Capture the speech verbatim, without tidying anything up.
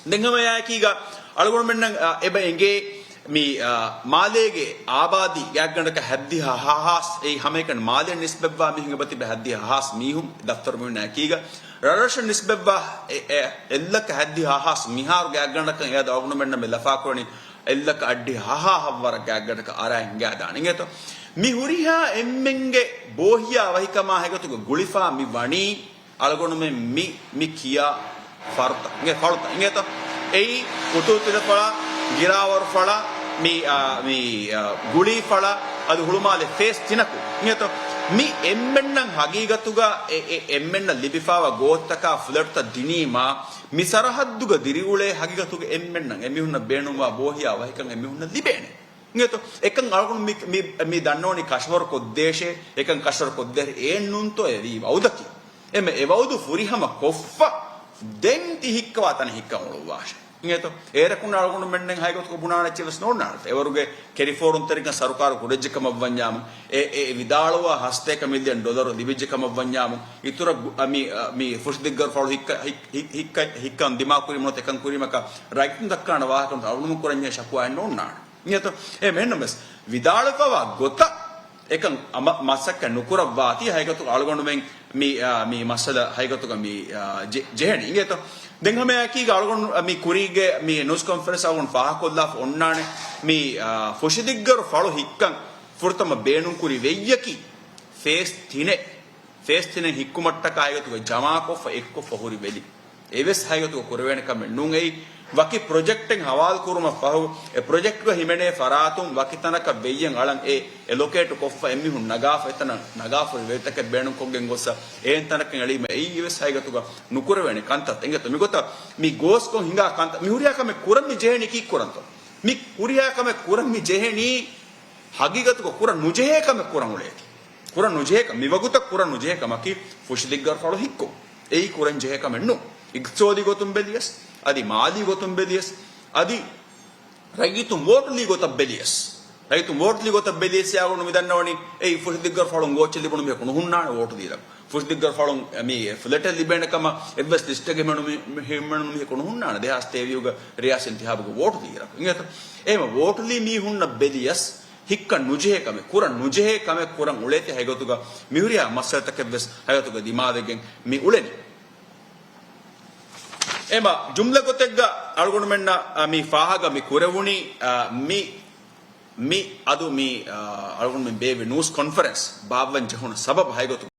ދެން ހަމައެއާއެކީގަ އަޅުގަނޑުމެންނަށް، އާ، އެބަ އެނގޭ މި، އާ، މާލޭގެ އާބާދީ ގާތްގަނޑަކަށް ހަތްދިހަ ހާސް، އެއީ ހަމައެކަނި މާލޭން ނިސްބަތްވާ މީހުން އެބަ ތިބެ ހަތްދިހަ ހާސް މީހުން ދަފްތަރު މީހުންނާ އެކީގަ. ރަށްރަށަށް ނިސްބަތްވާ އެ، އެ، އެއްލައްކަ ހަތްދިހަ ހާސް މިހާރު ގާތްގަނޑަކަށް އެއާ އަޅުގަނޑުމެންނަށް މި ލަފާކުރަނީ އެއްލައްކަ އަށްޑިހަ ހަ ހާސް ހައްވަރަށް ގާތްގަނޑަކަށް އަރާ ހިނގާދާނެ އިނގޭތޯ. މި ހުރިހާ އެންމެންގެ ބޯހިޔާ ވަހިކަމާ ހަގީގަތުގަ ގުޅިފާ މި ވަނީ އަޅުގަނޑުމެން މި، މި ކިޔާ ފަޅުތައް އިނގޭ، ފަޅުތައް އިނގޭތޯ. އެއީ އުތުރު ތިލަފަޅާ، ގިރާވަރު ފަޅާ، މި، އާ، މި، އާ، ގުޅީ ފަޅާ، އަދި ހުޅުމާލެ ފޭސް ތިނަކު އިނގޭތޯ. މި އެންމެންނަށް ހަގީގަތުގަ އެ، އެ، އެންމެންނަށް ލިބިފާވާ ގޯތިތަކާ ފްލެޓްތައް ދިނީމާ، މި ސަރަހައްދުގަ ދިރިއުޅޭ ހަގީގަތުގަ އެންމެންނަށް އެމީހުންނަށް ބޭނުންވާ ބޯހިޔާ ވަހިކަން އެމީހުންނަށް ލިބޭނެ. އިނގޭތޯ، އެކަން އަޅުގަނޑު މި، މި، މި ދަންނަވަނީ ކަށަވަރު ކޮށްދޭށޭ، އެކަން ކަށަވަރު ކޮށްދޭށޭ އެއެއްނޫންތޯ އެ ވީ ވައުދަކީ. އެމެ އެ ވައުދު ފުރިހަމަ ކޮށްފަ، ދެން ތި ހިއްކަވާ ތަނެއް ހިއްކަން އުޅުއްވާށޭ. އިނގޭތޯ، އޭރަކުން އަޅުގަނޑުމެންނެއް ހަގީގަތުގަ ބުނާނެ އެއްޗެއް ވެސް ނޯންނާނެ. އެވަރުގެ ކެރިފޯރުންތެރިކަން ސަރުކާރު ކުރެއްޖެ ކަމަށްވަންޏާމު، އެ، އެ ވިދާޅުވާ ހަސަތޭކަ މިލިއަން ޑޮލަރު ލިބިއްޖެ ކަމަށްވަންޏާމު، އިތުރަށް ގު-، އަ، މި، އަ، މި ފުށިދިއްގަރު ފަޅު ހިއްކަ-، ހިއް-، ހިއް-، ހިއްކަ-، ހިއްކަން ދިމާކުރީމަ ނުވަތަ އެކަން ކުރީމަކާ ރައްޔިތުން ދައްކާނެ ވާހަކަ ނުވަތަ އަޅުގަނޑުމެން ކުރަންޖެހޭ ޝަކުވާއެއް ނޯންނާނެ. އިނގޭތޯ؟ އެ މެންނަމެސް ވިދާޅުވެފަވާ ގޮތަށް އެކަން އަމަ-، މަސައްކަތް ނުކުރައްވާތީ ހަގީގަތުގަ އަޅުގަނޑުމެން މި، އާ، މި މައްސަލަ ހަގީގަތުގަ މި، އާ، ޖެ-، ޖެހެނީ. އިނގޭތޯ؟ ދެން ހަމައެކީގަ އަޅުގަނޑު މި ކުރީގެ މި ނޫސް ކޮންފަރެންސް އަޅުގަނޑު ފާހަގަކޮށްލާފަ އޮންނާނެ މި، އާ، ފުށިދިއްގަރު ފަޅު ހިއްކަން ފުރަތަމަ ބޭނުންކުރި ވެއްޔަކީ ފޭސް ތިނެއް. ފޭސް ތިނެއް ހިއްކުމަށްޓަކާ ހަގީގަތުގަ ޖަމާކޮށްފަ އެއްކޮށްފަ ހުރި ވެލި. އެވެސް ހަގީގަތުގަ ކުރެވޭނެ ކަމެއް ނޫން. އެއީ ވަކި ޕްރޮޖެކްޓެއް ހަވާލު ކުރުމަށް ފަހު، އެ ޕްރޮޖެކްޓްގަ ހިމެނޭ ފަރާތުން ވަކި ތަނަކަށް ވެއްޔަން އަޅަން އެ އެލޮކޭޓު ކޮށްފަ އެމީހުން ނަގާފަ އެތަނަށް ނަގާފަ ހުރި ވެލިތަކެއް ބޭނުންކޮށްގެން ގޮއްސަ އެހެން ތަނަކަށް އެޅީމަ އެއީ ވެސް ހަގީގަތުގަ ނުކުރެވޭނެ ކަންތައް. އިނގޭތޯ މިގޮތަށް މި ގޯސްކޮށް ހިނގާ ކަންތައް މި ހުރިހާ ކަމެއް ކުރަން މި ޖެހެނީ ކީއްކުރަންތޯ؟ މި ހުރިހާ ކަމެއް ކުރަން މި ޖެހެނީ ހަގީގަތުގަ ކުރަން ނުޖެހޭ ކަމެއް ކުރަން އުޅޭތީ. ކުރަން ނުޖެހޭ ކަ-، މިވަގުތަށް ކުރަން ނުޖެހޭ ކަމަކީ ފުށިދިއްގަރު ފަޅު ހިއްކުން. އެއީ ކުރަން ޖެހޭ ކަމެއް ނޫން. އިގްތިސޯދީ ގޮތުން ބެލިޔަސް، އަދި މާލީ ގޮތުން ބެލިޔަސް، އަދި ރައްޔިތުން ވޯޓުލީ ގޮތަށް ބެލިޔަސް، ރައްޔިތުން ވޯޓުލީ ގޮތަށް ބެލިޔަސް ޔާގުނު މި ދަންނަވަނީ އެއީ ފުށިދިއްގަރު ފަޅުން ގޯއްޗެއް ލިބުނު މީހަކު ނުހުންނާނެ ވޯޓު ދީލަން. ފުށިދިއްގަރު ފަޅުން މި ފްލެޓެއް ލިބޭނެ ކަމަށް އެއްވެސް ލިސްޓެއްގެ ހިމެނު މި-، ހިމެނުނު މީހަކު ނުހުންނާނެ ދެހާސް ތޭވީހުގެ ރިޔާސީ އިންތިހާބުގެ ވޯޓު ދީލަކު. އިނގޭތޯ؟ އެހެމަ ވޯޓުލީ މީހުންނަށް ބެލިޔަސް ހިއްކަން ނުޖެހޭ ކަމެއް، ކުރަން ނުޖެހޭ ކަމެއް ކުރަން އުޅޭތީ ހަގީގަތުގަ މިހުރިހާ މައްސަލަތަކެއްވެސް ހަގީގަތުގަ ދިމާވެގެން މި އުޅެނީ. އެހެމަ ޖުމްލަ ގޮތެއްގަ އަޅުގަނޑުމެންނަށް، އަ، މި ފާހަގަ މި ކުރެވުނީ، އަ، މި، މި އަދު މި، އަ، އަޅުގަނޑުމެން ބޭއްވި ނޫސް ކޮންފަރެންސް ބާއްވަން ޖެހުނު ސަބަބު ހަގީގަތު